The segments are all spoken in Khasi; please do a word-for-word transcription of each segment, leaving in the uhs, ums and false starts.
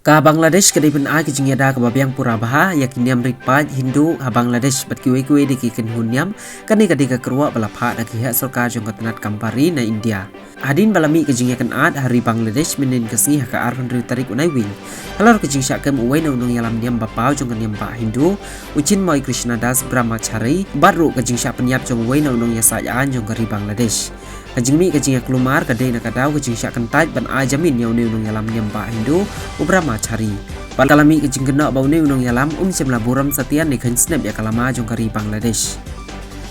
Ka Bangladesh ka dei ban ai ka jingïada kaba biang pura bha ïa ki niam rit paid Hindu ha Bangladesh bad kiwei kiwei de ki kynhun niam. Kane ka dei ka kyrwoh ba la phah da ki heh sorkar jong ka tnat kam bar ri na India. Hadien ba la mih ka jingïakynad ha ri Bangladesh mynnin ka sngi ha ka arphew hynriew tarik u Naiwieng, halor ka jingshah kem uwei na u nongïalam niam ba paw jong ka niam bah Hindu, u Chinmoy Krishnadas Brahmachari, bad ruh ka jingshah pynïap jong uwei na u nongïasaid aiñ jong ka ri Bangladesh. Ka jingmih ka jingïaklumar ka dei na ka daw ka jingshah kyntait ban ai jamin ïa une u nongïalam niam bah Hindu, u Brahmachari. Bad ka la mih ka jingkynnoh ba une u nongïalam um shym la burom satia ne kheiñ snep ïa ka lama jong ka ri Bangladesh.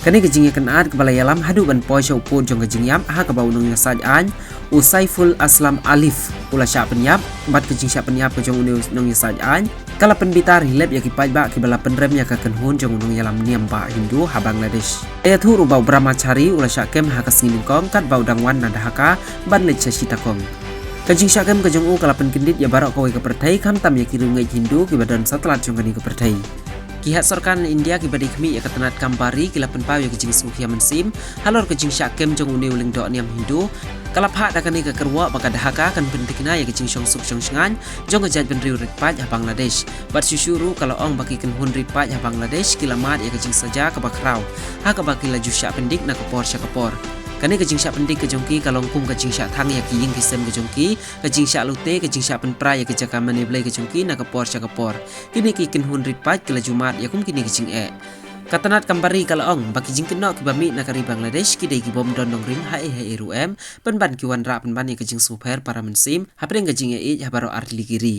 Kane ka jingïakynad kaba la ïalam haduh ban poi sha u pud jong ka jingïap, ha kaba u nongïasaid aiñ, u Saiful Aslam Alif, u la shah pynïap, bad ka jingshah pynïap ka jong une u nongïasaid aiñ ka la pynbitar hi lep ïa ki paidbah kiba la pynrem ïa ka kynhun jong u nongïalam niam bah Hindu ha Bangladesh. La ïathuh ruh ba u Brahmachari u la shah kem ha ka sngi nyngkong katba u dang wan na Dhaka ban leit sha chittagong. Ka jingshah kem ka jong u ka la pynkyndit ïa baroh kawei ka pyrthei, khamtam ïa ki riewngeit Hindu kiba don satlak jong kane ka pyrthei. Ki heh sorkar na India kiba dei khmih ïa ka tnat kam bar ri ki la pynpaw ïa ka jingsngewkhia mynsiem halor ka jingshah kem jong une u lyngdoh niam Hindu. Ka la phah da kane ka kyrwoh ba ka Dhaka kan pyntikna ïa ka jingshongsuk shongshngaiñ jong ka jaitbynriew rit paid ha Bangladesh. Bad shuh shuh ruh ka la ong ba ki kynhun rit paid ha Bangladesh ki la mad ïa ka jingsaja kaba khraw, ha kaba ki la ju shah pyndik na ka por sha ka por. Kane ka jingshah pyndik ka jong ki ka long kum ka jingshah thang ïa ki ïing ki sem ka jong ki, ka jingshah lute, ka jingshah pynpra ïa ka jaka mane blei ka jong ki na ka por sha ka por. Kine ki kynhun rit paid ki la ju mad ïa kum kine ki jingeh. Ka tnat kam bar ri ka la ong ba ki jingkynnoh kiba mih na ka ri Bangladesh ki dei ki bym don nongrim haei haei ruh em, pynban ki wanrah pynban ïa ka jingsngewpher para mynsiem hapdeng ka jingïaieit ha baroh artylli ki ri.